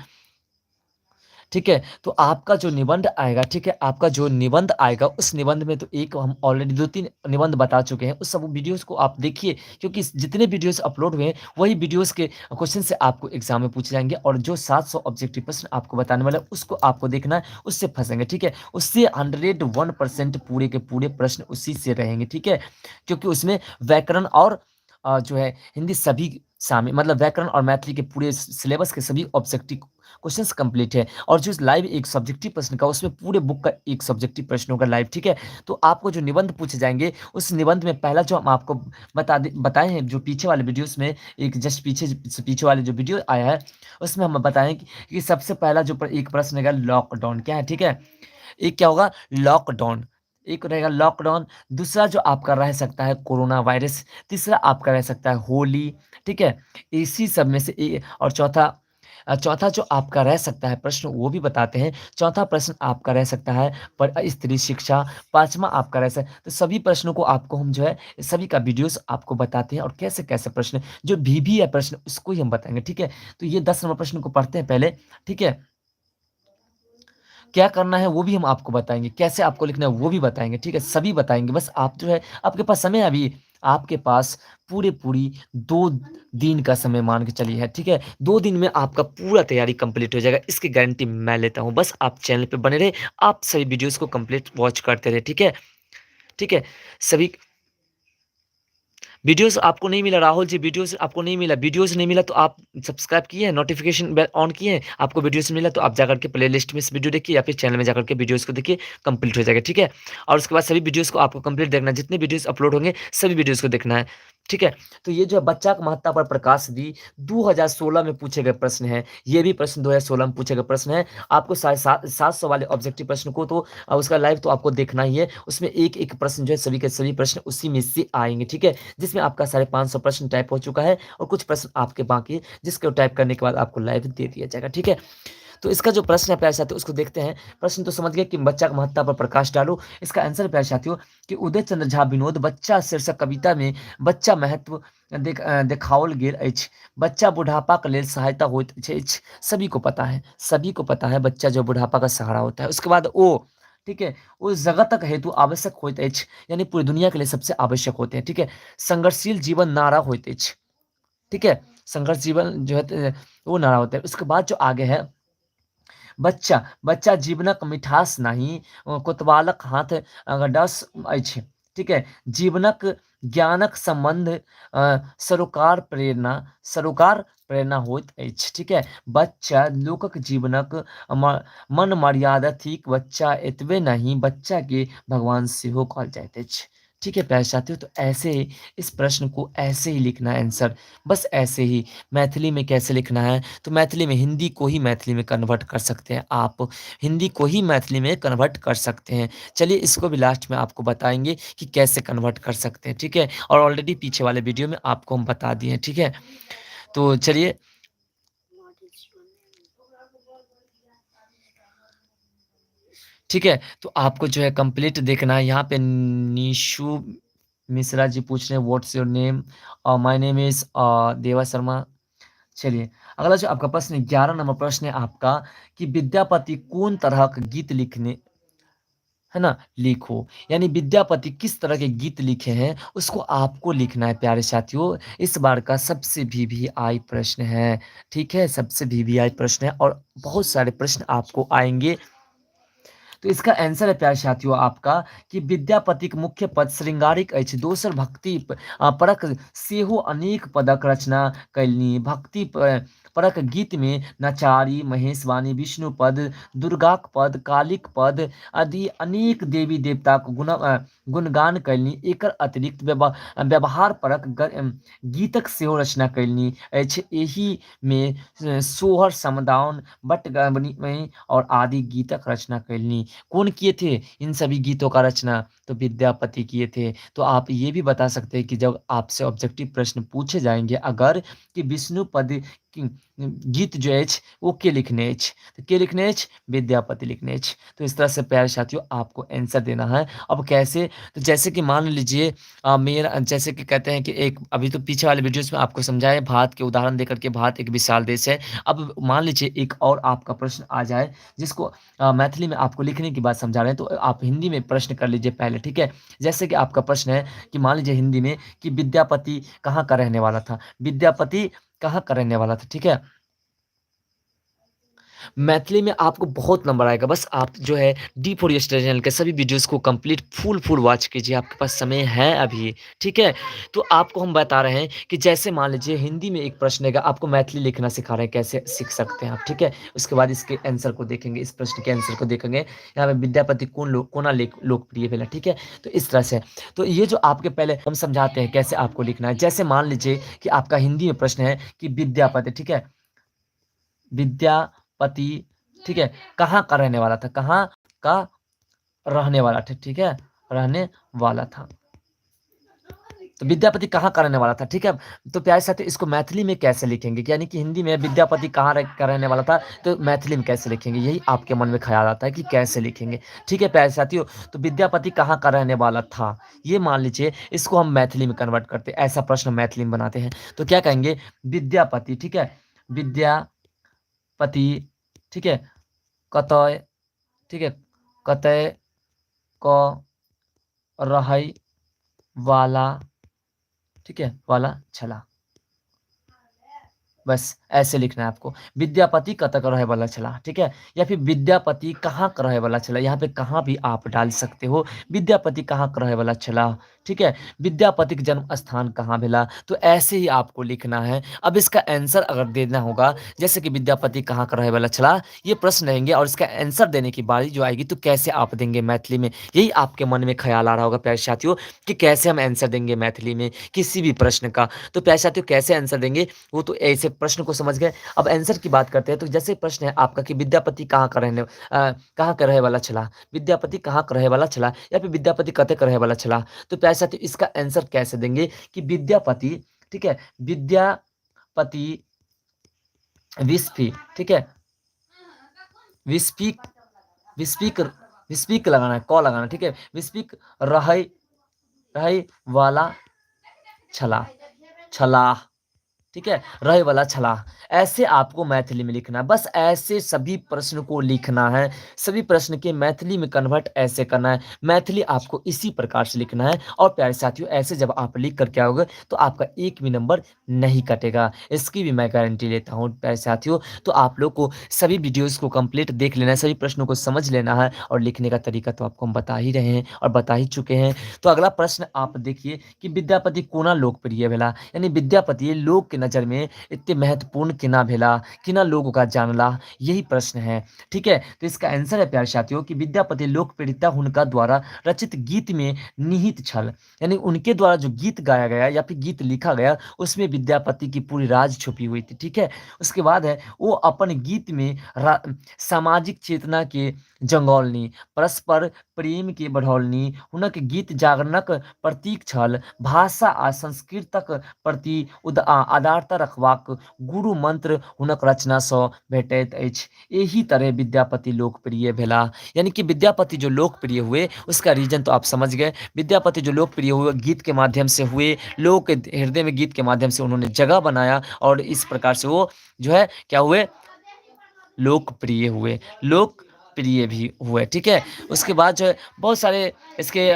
ठीक है? तो आपका जो निबंध आएगा, ठीक है, आपका जो निबंध आएगा उस निबंध में तो एक हम ऑलरेडी 2-3 निबंध बता चुके हैं, उस सब वीडियोस को आप देखिए, क्योंकि जितने वीडियोस अपलोड हुए हैं वही वीडियोस के क्वेश्चन से आपको एग्जाम में पूछे जाएंगे। और जो 700 ऑब्जेक्टिव प्रश्न आपको बताने वाला है उसको आपको देखना है, उससे फंसेंगे, ठीक है? उससे 101% पूरे के पूरे प्रश्न उसी से रहेंगे, ठीक है? क्योंकि उसमें व्याकरण और जो है हिंदी सभी शामिल, मतलब व्याकरण और मैथिली के पूरे सिलेबस के सभी ऑब्जेक्टिव क्वेश्चंस कंप्लीट है। और जो लाइव एक सब्जेक्टिव प्रश्न का, उसमें पूरे बुक का एक सब्जेक्टिव प्रश्न होगा लाइव, ठीक है? तो आपको जो निबंध पूछे जाएंगे उस निबंध में पहला जो हम आपको बताए हैं, जो पीछे वाले वीडियोस में एक जस्ट पीछे वाले जो वीडियो आया है उसमें हम बताएं कि सबसे पहला जो एक प्रश्न रहेगा लॉकडाउन क्या है, ठीक है? एक क्या होगा, लॉकडाउन, एक रहेगा लॉकडाउन। दूसरा जो आपका रह सकता है कोरोना वायरस, तीसरा आपका रह सकता है होली, ठीक है? इसी सब में से और चौथा जो आपका रह सकता है प्रश्न वो भी बताते हैं। चौथा प्रश्न आपका रह सकता है पर स्त्री शिक्षा, पांचवा आपका रह सकता है। तो सभी प्रश्नों को आपको हम जो है सभी का वीडियोस आपको बताते हैं और कैसे कैसे प्रश्न जो भी है प्रश्न उसको ही हम बताएंगे, ठीक है? तो ये 10 नंबर प्रश्न को पढ़ते हैं पहले, ठीक है? क्या करना है वो भी हम आपको बताएंगे, कैसे आपको लिखना है वो भी बताएंगे, ठीक है? सभी बताएंगे। बस आप जो है आपके पास समय अभी आपके पास पूरे पूरी 2 दिन का समय मान के चलिए है, ठीक है? 2 दिन में आपका पूरा तैयारी कंप्लीट हो जाएगा, इसकी गारंटी मैं लेता हूँ। बस आप चैनल पे बने रहे, आप सभी वीडियोस को कंप्लीट वॉच करते रहे, ठीक है? ठीक है, सभी वीडियोस आपको नहीं मिला राहुल जी, वीडियोस आपको नहीं मिला, वीडियोस नहीं मिला तो आप सब्सक्राइब किए हैं, नोटिफिकेशन बेल ऑन किए हैं, आपको वीडियोस मिला तो आप जाकर के प्ले लिस्ट में इस वीडियो देखिए या फिर चैनल में जाकर के वीडियोस को देखिए, कंप्लीट हो जाएगा, ठीक है? और उसके बाद सभी वीडियोस को आपको कंप्लीट देखना है, जितने वीडियोस अपलोड होंगे सभी वीडियोस को देखना है, ठीक है? तो ये जो है बच्चा के महत्ता पर प्रकाश दी 2016 में पूछे गए प्रश्न है, ये भी प्रश्न 2016 में पूछे गए प्रश्न है। आपको 750 वाले ऑब्जेक्टिव प्रश्न को तो उसका लाइव तो आपको देखना ही है, उसमें एक एक प्रश्न जो है सभी के सभी प्रश्न उसी में से आएंगे, ठीक है? जिसमें आपका 550 प्रश्न टाइप हो चुका है और कुछ प्रश्न आपके बाकी है जिसको टाइप करने के बाद आपको लाइव दे दिया जाएगा, ठीक है? तो इसका जो प्रश्न है प्यारे साथियों उसको देखते हैं। प्रश्न तो समझ गए कि बच्चा का महत्ता पर प्रकाश डालो। इसका आंसर प्यारे साथियों कि उदय चंद्र झा विनोद बच्चा शीर्षक कविता में बच्चा महत्व देखाओल गेल अछि। बच्चा बुढ़ापा के लेल सहायता होइत अछि, सभी को पता है, सभी को पता है बच्चा जो बुढ़ापा का सहारा होता है। उसके बाद ओ, ठीक है, वो जगतक हेतु आवश्यक होइत अछि, यानी पूरी दुनिया के लिए सबसे आवश्यक होते हैं, ठीक है? संघर्षशील जीवन नारा होइत अछि, ठीक है? संघर्ष जीवन जो है वो नारा होता है। उसके बाद जो आगे है बच्चा, बच्चा जीवनक मिठास नहि कोतवालक हाथ डस अछि, ठीक है। जीवनक ज्ञानक संबंध सरोकार प्रेरणा, सरोकार प्रेरणा होइत अछि, ठीक है। बच्चा लोकक जीवनक मन मर्यादा थिक, बच्चा एतबे नहि बच्चा के भगवान सेहो कहल जाइत अछि, ठीक है प्यारे साथियों। तो ऐसे ही इस प्रश्न को ऐसे ही लिखना है आंसर, बस ऐसे ही। मैथिली में कैसे लिखना है, तो मैथिली में हिंदी को ही मैथिली में कन्वर्ट कर सकते हैं आप, हिंदी को ही मैथिली में कन्वर्ट कर सकते हैं। चलिए इसको भी लास्ट में आपको बताएंगे कि कैसे कन्वर्ट कर सकते हैं, ठीक है। और ऑलरेडी पीछे वाले वीडियो में आपको हम बता दिए हैं, ठीक है। तो चलिए, ठीक है, तो आपको जो है कंप्लीट देखना है। यहाँ पे निशु मिश्रा जी पूछ रहे हैं what's your name, my name is Deva Sharma. चलिए अगला जो आपका प्रश्न है 11 नंबर प्रश्न है आपका कि विद्यापति कौन तरह का गीत लिखने है ना, लिखो, यानी विद्यापति किस तरह के गीत लिखे हैं उसको आपको लिखना है प्यारे साथियों। इस बार का सबसे VVI प्रश्न है, ठीक है, सबसे VVI प्रश्न है और बहुत सारे प्रश्न आपको आएंगे। तो इसका आंसर है प्यारे साथियों आपका कि विद्यापतिक मुख्य पद श्रृंगारिक अछि, दोसर भक्ति परक सेहो अनेक पदक रचना कयलनि। भक्ति परक गीत में नचारी, महेशवाणी, विष्णुपद, दुर्गाक पद, कालीक पद आदि अनेक देवी देवताक गुणगान कयलनि। एकर अतिरिक्त व्यवहार परक गीतक सेहो रचना कयलनि अछि। एहि में सोहर, समदाउन, बटगबनी और आदि गीतक रचना कयलनि। कौन किए थे इन सभी गीतों का रचना? तो विद्यापति किए थे। तो आप ये भी बता सकते हैं कि जब आपसे ऑब्जेक्टिव प्रश्न पूछे जाएंगे अगर कि विष्णुपद गीत जो अछि वो के लिखने अछि, तो के लिखने अछि? विद्यापति लिखने अछि। तो इस तरह से प्यारे साथियों आपको आंसर देना है। अब कैसे, तो जैसे कि मान लीजिए मेरा, जैसे कि कहते हैं कि एक अभी तो पीछे वाले वीडियोस में आपको समझाए भारत के उदाहरण देकर के भारत एक विशाल देश है। अब मान लीजिए एक और आपका प्रश्न आ जाए जिसको मैथिली में आपको लिखने की बात समझा रहे हैं, तो आप हिंदी में प्रश्न कर लीजिए पहले, ठीक है। जैसे कि आपका प्रश्न है कि मान लीजिए हिंदी में कि विद्यापति कहाँ का रहने वाला था, विद्यापति कहाँ का रहने वाला था, ठीक है। मैथिली में आपको बहुत नंबर आएगा, बस आप जो है D4 study channel के सभी वीडियोस को कंप्लीट फुल फुल वॉच कीजिए, आपके पास समय है अभी, ठीक है। तो आपको हम बता रहे हैं कि जैसे मान लीजिए हिंदी में एक प्रश्न आएगा, आपको मैथिली लिखना सिखा रहे हैं कैसे सीख सकते हैं आप, ठीक है। उसके बाद इसके आंसर को देखेंगे, इस प्रश्न के आंसर को देखेंगे। यहाँ पे विद्यापति कौन कोना लोकप्रिय भेला, ठीक है। तो इस तरह से, तो ये जो आपके पहले हम समझाते हैं कैसे आपको लिखना है। जैसे मान लीजिए कि आपका हिंदी में प्रश्न है कि विद्यापति, ठीक है, विद्यापति, ठीक है, कहाँ का रहने वाला था, कहाँ का रहने वाला था, ठीक है, रहने वाला था। तो विद्यापति कहाँ का रहने वाला था, ठीक है। तो प्यारे साथी इसको मैथिली में कैसे लिखेंगे, यानी कि हिंदी में विद्यापति कहाँ का रहने वाला था तो मैथिली में कैसे लिखेंगे, यही आपके मन में ख्याल आता है कि कैसे लिखेंगे, ठीक है प्यारे साथियों। तो विद्यापति कहाँ का रहने वाला था, ये मान लीजिए इसको हम मैथिली में कन्वर्ट करते हैं, ऐसा प्रश्न मैथिली में बनाते हैं। तो क्या कहेंगे, विद्यापति, ठीक है, विद्यापति, ठीक है, कतय, ठीक है, कतय क रहै वाला, ठीक है, वाला छला, बस ऐसे लिखना है आपको। विद्यापति कतक रहे वाला छला, ठीक है, या फिर विद्यापति कहाँ का रहे वाला छला, यहाँ पे कहाँ भी आप डाल सकते हो, विद्यापति कहाँ का रहे वाला छला, ठीक है, विद्यापति के जन्म स्थान कहाँ भेला, तो ऐसे ही आपको लिखना है। अब इसका आंसर अगर देना होगा, जैसे कि विद्यापति कहाँ का रहे वाला छला, ये प्रश्न रहेंगे और इसका आंसर देने की बारी जो आएगी तो कैसे आप देंगे मैथिली में, यही आपके मन में ख्याल आ रहा होगा प्यारे साथियों कि कैसे हम आंसर देंगे मैथिली में किसी भी प्रश्न का। तो प्यारे साथियों कैसे आंसर देंगे वो तो ऐसे प्रश्न को समझ गए। अब आंसर की बात करते हैं, तो जैसे प्रश्न है आपका कि विद्यापति कहाँ का रहने कहाँ का रहे वाला छला, विद्यापति कहाँ का रहे वाला छला, या फिर विद्यापति कते का रहे वाला छला, तो प्यारे साथियों इसका आंसर कैसे देंगे कि विद्यापति, ठीक है, विद्यापति विस्फी, ठीक है, विस्पीक, विस्पीक, विस्पीक लगाना है, क लगाना है, ठीक है, विस्पीक रहे, रहे वाला छला, छलाह, ठीक है, रहे वाला छलाह। ऐसे आपको मैथिली में लिखना है। बस ऐसे सभी प्रश्न को लिखना है, सभी प्रश्न के मैथिली में कन्वर्ट ऐसे करना है। मैथिली आपको इसी प्रकार से लिखना है। और प्यारे साथियों, ऐसे जब आप लिख करके आओगे तो आपका एक भी नंबर नहीं कटेगा, इसकी भी मैं गारंटी लेता हूँ प्यारे साथियों। तो आप लोग को सभी वीडियोज़ को कंप्लीट देख लेना है, सभी प्रश्नों को समझ लेना है और लिखने का तरीका तो आपको हम बता ही रहे हैं और बता ही चुके हैं। तो अगला प्रश्न आप देखिए कि विद्यापति कोना लोकप्रिय भेला, यानी विद्यापति लोक के नजर में इतने महत्वपूर्ण केना भेला, केना लोग ओकरा जानला, यही प्रश्न है। ठीक है, तो इसका आंसर है प्यारे साथियों कि विद्यापति लोकप्रियता हुनका द्वारा रचित गीत में निहित छल, यानी उनके द्वारा जो गीत गाया गया या फिर गीत लिखा गया उसमें विद्यापति की पूरी राज छुपी हुई थी। ठीक है, उसके बाद है वो अपन गीत में सामाजिक चेतना के जगौलनी, परस्पर प्रेम के बढ़ौलनी, हुनक गीत जागरणक प्रतीक छल, भाषा आ संस्कृतक प्रति आदारता रखबाक गुरु मंत्र हुनक रचना सँ भेटैत अछि। एही तरह विद्यापति लोकप्रिय भेलाह, यानी कि विद्यापति जो लोकप्रिय हुए उसका रीजन तो आप समझ गए। विद्यापति जो लोकप्रिय हुए गीत के माध्यम से हुए, लोगों के हृदय में गीत के माध्यम से उन्होंने जगह बनाया और इस प्रकार से वो जो है क्या हुए, लोकप्रिय हुए, लोकप्रिय भी हुए। ठीक है, उसके बाद जो है बहुत सारे इसके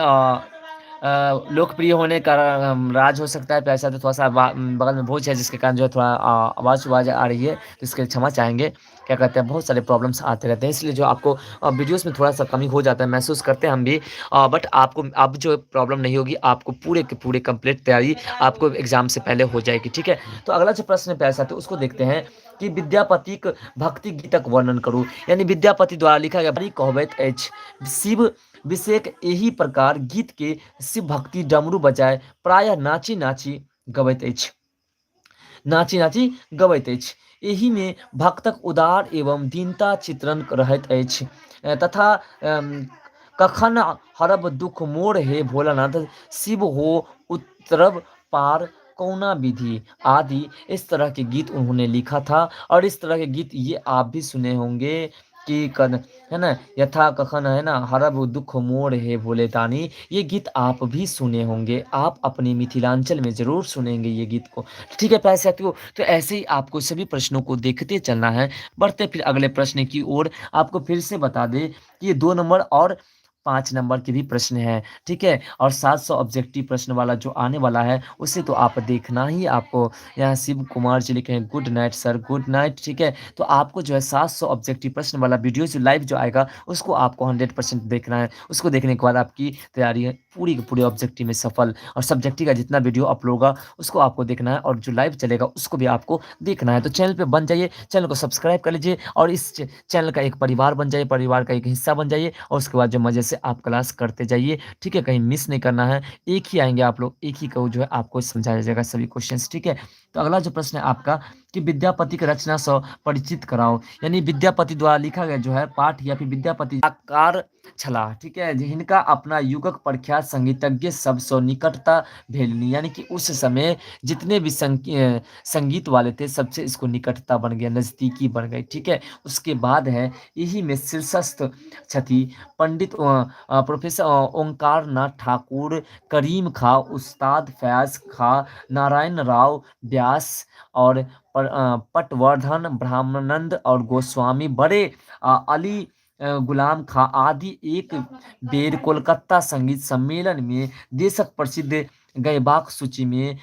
लोकप्रिय होने का राज हो सकता है। पैसा तो थोड़ा सा बगल में भोज है जिसके कारण जो है थोड़ा आवाज़ आवाज़ आ रही है, तो इसके लिए क्षमा चाहेंगे। क्या कहते हैं, बहुत सारे प्रॉब्लम्स आते रहते हैं, इसलिए जो आपको वीडियोस में थोड़ा सा कमी हो जाता है, महसूस करते हैं हम भी, बट आपको अब जो प्रॉब्लम नहीं होगी, आपको पूरे के पूरे कंप्लीट तैयारी आपको एग्जाम से पहले हो जाएगी। ठीक है, तो अगला जो प्रश्न है प्यारे साथियों उसको देखते हैं कि विद्यापतिक भक्ति गीतक वर्णन करू, यानी विद्यापति द्वारा लिखा गया कहबैत अछि शिव विषयक एही प्रकार गीत के शिव भक्ति डमरू बजाय प्रायः नाची नाची गबैत अछि, नाची नाची गबैत अछि। एहि में भक्तक उदार एवं दीनता चित्रण रहैत अछि तथा कखन हरब दुख मोर हे भोलानाथ शिव हो उतरब पार कौना विधि आदि इस तरह के गीत उन्होंने लिखा था। और इस तरह के गीत ये आप भी सुने होंगे कि कन है ना, यथा कखन है ना हरब दुख मोर हे भोले दानी, ये गीत आप भी सुने होंगे, आप अपने मिथिलांचल में ज़रूर सुनेंगे ये गीत को। ठीक है प्यारे साथियों, तो ऐसे ही आपको सभी प्रश्नों को देखते चलना है। बढ़ते फिर अगले प्रश्न की ओर। आपको फिर से बता दें कि ये 2 नंबर और 5 नंबर के भी प्रश्न हैं। ठीक है, और 700 ऑब्जेक्टिव प्रश्न वाला जो आने वाला है उसे तो आप देखना ही। आपको यहाँ शिव कुमार जी लिखे हैं good night sir, good night. ठीक है, तो आपको जो है 700 ऑब्जेक्टिव प्रश्न वाला वीडियो जो लाइव जो आएगा उसको आपको 100% देखना है। उसको देखने के बाद आपकी तैयारी है पूरी की पूरी ऑब्जेक्टिव में सफल, और सब्जेक्टिव का जितना वीडियो अपलोड होगा उसको आपको देखना है, और जो लाइव चलेगा उसको भी आपको देखना है। तो चैनल पर बन जाइए, चैनल को सब्सक्राइब कर लीजिए और इस चैनल का एक परिवार बन जाइए, परिवार का एक हिस्सा बन जाइए, और उसके बाद जो मज़े से आप क्लास करते जाइए। ठीक है, कहीं मिस नहीं करना है, एक ही आएंगे आप लोग, एक ही को जो है आपको समझाया जाएगा सभी क्वेश्चंस। ठीक है, तो अगला जो प्रश्न है आपका कि विद्यापति की रचना से परिचित कराओ, यानी विद्यापति द्वारा लिखा गया जो है पाठ या फिर विद्यापति कार छला। ठीक है, हिनका अपना युगक प्रख्यात संगीतज्ञ सबसे निकटता भेलनी, यानी कि उस समय जितने भी संगीत वाले थे सबसे इसको निकटता बन गया, नज़दीकी बन गई। ठीक है, उसके बाद है यही में शीर्षस्थ छथि पंडित प्रोफेसर ओंकार नाथ ठाकुर, करीम खां, उस्ताद फैज खां, नारायण राव व्यास और पटवर्धन ब्राह्मणंद और गोस्वामी बड़े अली गुलाम खां आदि एक बेर कोलकाता संगीत सम्मेलन में देशक प्रसिद्ध गयबाक सूची में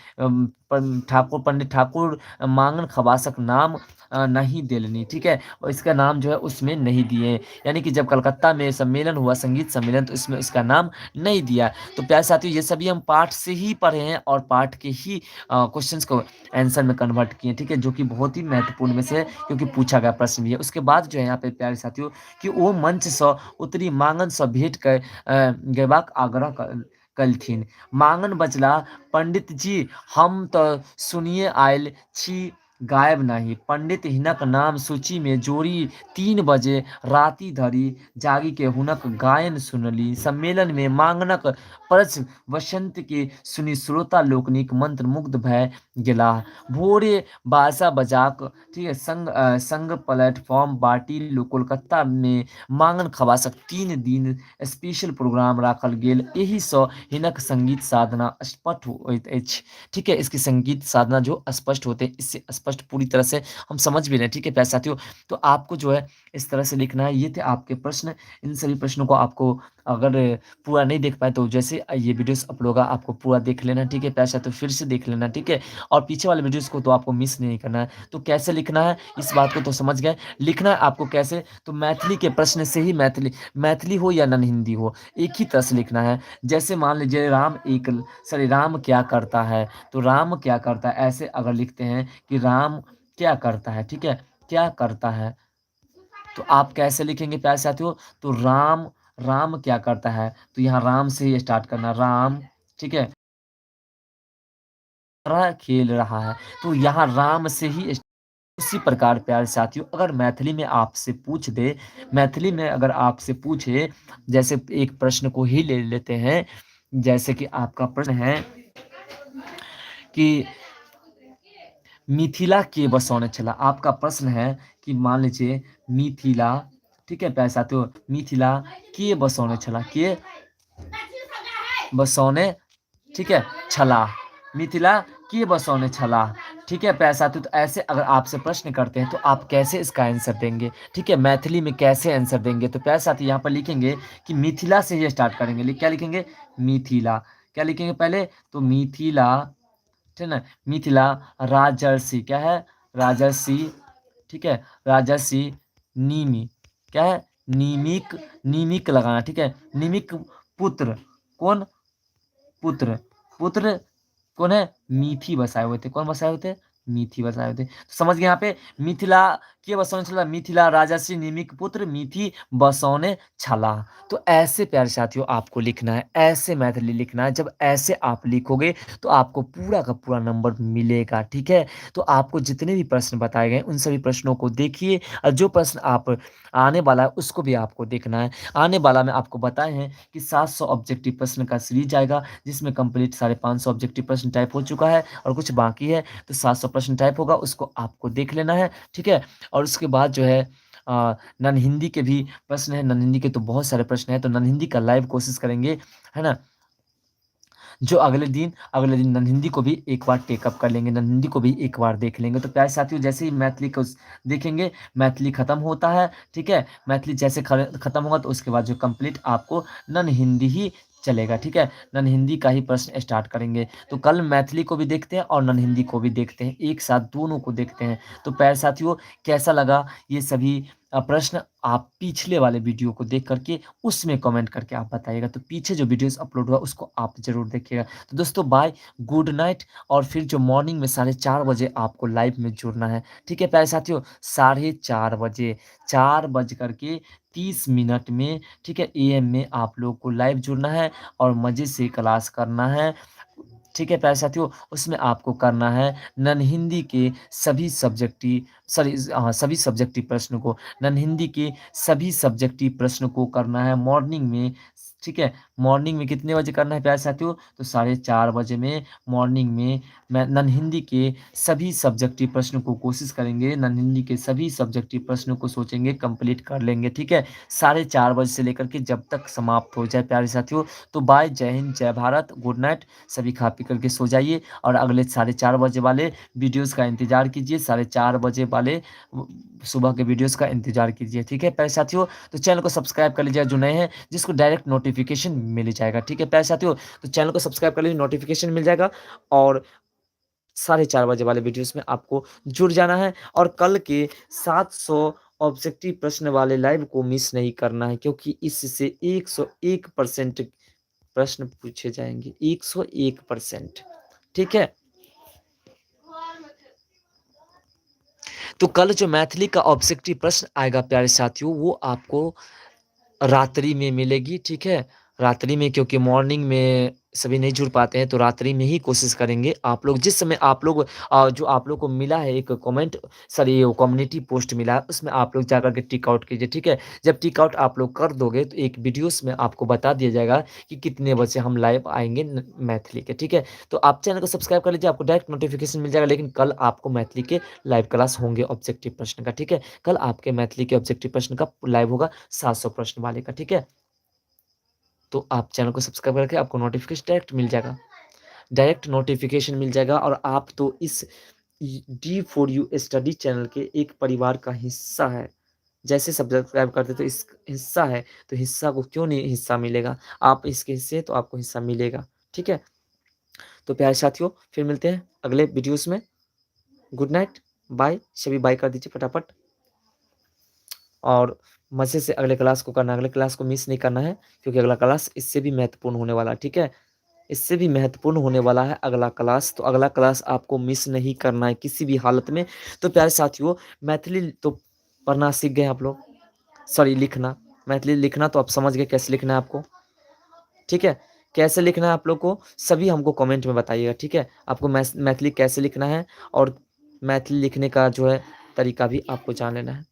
ठाकुर पंडित ठाकुर मांगन खवासक नाम नहीं देलनी। ठीक है, और इसका नाम जो है उसमें नहीं दिए, यानी कि जब कलकत्ता में सम्मेलन हुआ संगीत सम्मेलन तो इसमें इसका नाम नहीं दिया। तो प्यारे साथियों, ये सभी हम पाठ से ही पढ़े हैं और पाठ के ही क्वेश्चंस को आंसर में कन्वर्ट किए। ठीक है, जो कि बहुत ही महत्वपूर्ण में से है क्योंकि पूछा गया प्रश्न भी है। उसके बाद जो है यहाँ पे प्यारे साथियों कि वो मंच से उतरी मांगन से भेंट कर गयबाक आग्रह कलथिन। मांगन बजला, पंडित जी हम तो सुनिए आयल छी गायब नहि। पंडित हिनक नाम सूची में जोड़ी 3 बजे राति धरि जागि के हुनक गायन सुनली। सम्मेलन में मांगनक परस वसंत के सुनि श्रोता लोकनिक मंत्रमुग्ध भए गेलाह। भोरे बाजा बजाक, ठीक है, संग संग प्लेटफॉर्म बाटी कोलकाता में मांगन खवासक 3 दिन स्पेशल प्रोग्राम राखल गेल। एहि सँ हिनक संगीत साधना स्पष्ट होइत अछि। ठीक है, इसकी संगीत साधना जो स्पष्ट होते हैं, इससे स्पष्ट पूरी तरह से हम समझ भी रहे हैं। ठीक है प्यारे साथियों, तो आपको जो है इस तरह से लिखना है। ये थे आपके प्रश्न। इन सभी प्रश्नों को आपको अगर पूरा नहीं देख पाए तो जैसे ये वीडियोस अपलोड होगा आपको पूरा देख लेना। ठीक है प्यारे साथियों, फिर से देख लेना। ठीक है, और पीछे वाले वीडियोस को तो आपको मिस नहीं करना है। तो कैसे लिखना है इस बात को तो समझ गए। लिखना है आपको कैसे, तो मैथिली के प्रश्न से ही, मैथिली मैथिली हो या नन हिंदी हो, एक ही तरह से लिखना है। जैसे मान लीजिए राम एक सॉरी राम क्या करता है, तो राम क्या करता है, ऐसे अगर लिखते हैं कि राम क्या करता है, ठीक है, क्या करता है, तो आप कैसे लिखेंगे प्यारे साथियों, तो राम राम क्या करता है, तो यहाँ राम से ही स्टार्ट करना, राम, ठीक है, खेल रहा है, तो यहाँ राम से ही। उसी प्रकार प्यारे साथियों, अगर मैथिली में आपसे पूछ दे, मैथिली में अगर आपसे पूछे, जैसे एक प्रश्न को ही ले लेते हैं, जैसे कि आपका प्रश्न है कि मिथिला के बसौने छला। आपका प्रश्न है कि मान लीजिए मिथिला, ठीक है प्यारे साथियों, मिथिला के बसौने छला, के बसौने, ठीक है, छला, मिथिला के बसौने छला। ठीक है प्यारे साथियों, तो ऐसे अगर आपसे प्रश्न करते हैं तो आप कैसे इसका आंसर देंगे, ठीक है, मैथिली में कैसे आंसर देंगे। तो प्यारे साथी यहाँ पर लिखेंगे कि मिथिला से ही स्टार्ट करेंगे। क्या लिखेंगे, मिथिला, क्या लिखेंगे पहले, तो मिथिला, ठीक है ना, मिथिला राजर्षि, क्या है, राजर्षि, ठीक है, राजर्षि नीमी, क्या है, नीमिक, नीमिक लगाना, ठीक है, नीमिक पुत्र, कौन, पुत्र, पुत्र कौन है, मीथी बसाए हुए थे। कौन बसाए हुए थे, मीथी बसाए हुए थे। तो समझ गए यहाँ पे मिथिला के बसौने छला, मिथिला राजर्षि निमिक पुत्र मीथी बसौने छला। तो ऐसे प्यारे साथियों आपको लिखना है, ऐसे मैथिली लिखना है। जब ऐसे आप लिखोगे तो आपको पूरा का पूरा नंबर मिलेगा। ठीक है, तो आपको जितने भी प्रश्न बताए गए उन सभी प्रश्नों को देखिए, और जो प्रश्न आप आने वाला है उसको भी आपको देखना है। आने वाला में आपको बताए हैं कि 700 ऑब्जेक्टिव प्रश्न का सीरीज आएगा, जिसमें कंप्लीट 550 ऑब्जेक्टिव प्रश्न टाइप हो चुका है और कुछ बाकी है, तो 700 प्रश्न टाइप होगा, उसको आपको देख लेना है। ठीक है, और उसके बाद जो है नन हिंदी के भी प्रश्न है, नन हिंदी के तो बहुत सारे प्रश्न हैं, तो नन हिंदी का लाइव कोशिश करेंगे, है ना, जो अगले दिन नन हिंदी को भी एक बार टेकअप कर लेंगे, नन हिंदी को भी एक बार देख लेंगे। तो प्यारे साथियों, जैसे ही मैथिली को देखेंगे, मैथिली खत्म होता है, ठीक है, मैथिली जैसे खत्म होगा तो उसके बाद जो कंप्लीट आपको नन हिंदी ही चलेगा। ठीक है, नन हिंदी का ही प्रश्न स्टार्ट करेंगे। तो कल मैथिली को भी देखते हैं और नन हिंदी को भी देखते हैं, एक साथ दोनों को देखते हैं। तो प्यारे साथियों, कैसा लगा ये सभी प्रश्न, आप पिछले वाले वीडियो को देख करके उसमें कमेंट करके आप बताइएगा। तो पीछे जो वीडियोस अपलोड हुआ उसको आप जरूर देखिएगा। तो दोस्तों बाय, गुड नाइट। और फिर जो मॉर्निंग में 4:30 बजे आपको लाइव में जुड़ना है। ठीक है प्यारे साथियों, 4:30 बजे, 4:30 में, ठीक है, AM में आप लोग को लाइव जुड़ना है और मज़े से क्लास करना है। ठीक है प्यारे साथियों, उसमें आपको करना है नन हिंदी के सभी सब्जेक्टिव सॉरी सभी सब्जेक्टिव प्रश्न को, नन हिंदी के सभी सब्जेक्टिव प्रश्न को करना है मॉर्निंग में। ठीक है, मॉर्निंग में कितने बजे करना है प्यारे साथियों, तो 4:30 बजे में मॉर्निंग में मैं नन हिंदी के सभी सब्जेक्टिव प्रश्न को कोशिश करेंगे, नन हिंदी के सभी सब्जेक्टिव प्रश्नों को सोचेंगे, कंप्लीट कर लेंगे। ठीक है, 4:30 बजे से लेकर के जब तक समाप्त हो जाए प्यारे साथियों। तो बाय, जय हिंद, जय भारत, गुड नाइट। सभी खा पी करके सो जाइए और अगले 4:30 बजे वाले वीडियोज़ का इंतजार कीजिए, 4:30 बजे वाले सुबह के वीडियोज़ का इंतजार कीजिए। ठीक है प्यारे साथियों, तो चैनल को सब्सक्राइब कर लीजिए जो नए हैं, जिसको डायरेक्ट नोटिफिकेशन मिल जाएगा। ठीक है प्यारे साथियों, तो चैनल को सब्सक्राइब कर लीजिए, नोटिफिकेशन मिल जाएगा और 4:30 बजे वाले वीडियोस में आपको जुड़ जाना है। और कल के 700 ऑब्जेक्टिव प्रश्न वाले लाइव को मिस नहीं करना है, क्योंकि इससे 101% प्रश्न पूछे जाएंगे, 101%। ठीक है, तो कल जो मैथिली का ऑब्जेक्टिव प्रश्न आएगा प्यारे साथियों, वो आपको रात्रि में मिलेगी। ठीक है, रात्रि में, क्योंकि मॉर्निंग में सभी नहीं जुड़ पाते हैं, तो रात्रि में ही कोशिश करेंगे। आप लोग जिस समय आप लोग जो आप लोग को मिला है एक कमेंट, सॉरी कम्युनिटी पोस्ट मिला है, उसमें आप लोग जाकर के टिक आउट कीजिए, ठीक है। जब टिक आउट आप लोग कर दोगे तो एक वीडियोस में आपको बता दिया जाएगा कि कितने बजे हम लाइव आएंगे मैथिली के, ठीक है। तो आप चैनल को सब्सक्राइब कर लीजिए, आपको डायरेक्ट नोटिफिकेशन मिल जाएगा। लेकिन कल आपको मैथिली के लाइव क्लास होंगे ऑब्जेक्टिव प्रश्न का, ठीक है। कल आपके मैथिली के ऑब्जेक्टिव प्रश्न का लाइव होगा 700 प्रश्न वाले का, ठीक है। तो आप चैनल को सब्सक्राइब करके आपको नोटिफिकेशन डायरेक्ट मिल जाएगा, डायरेक्ट नोटिफिकेशन मिल जाएगा। और आप तो इस D4U study channel के एक परिवार का हिस्सा है। जैसे सब्सक्राइब करते तो इस हिस्सा है, तो हिस्सा को क्यों नहीं हिस्सा मिलेगा। आप इसके हिस्से तो आपको हिस्सा मिलेगा, ठीक है। तो प्यारे साथियों, फिर मिलते हैं अगले वीडियोस में। गुड नाइट, बाय। सभी बाय कर दीजिए फटाफट, और मज़े से अगले क्लास को करना, अगले क्लास को मिस नहीं करना है, क्योंकि अगला क्लास इससे भी महत्वपूर्ण होने वाला है, ठीक है। इससे भी महत्वपूर्ण होने वाला है अगला क्लास, तो अगला क्लास आपको मिस नहीं करना है किसी भी हालत में। तो प्यारे साथियों, मैथिली तो पढ़ना सीख गए आप लोग, सॉरी लिखना, मैथिली लिखना तो आप समझ गए कैसे लिखना है आपको, ठीक है। कैसे लिखना है आप लोग को सभी हमको कमेंट में बताइएगा, ठीक है। आपको मैथिली कैसे लिखना है और मैथिली लिखने का जो है तरीका भी आपको जान लेना है।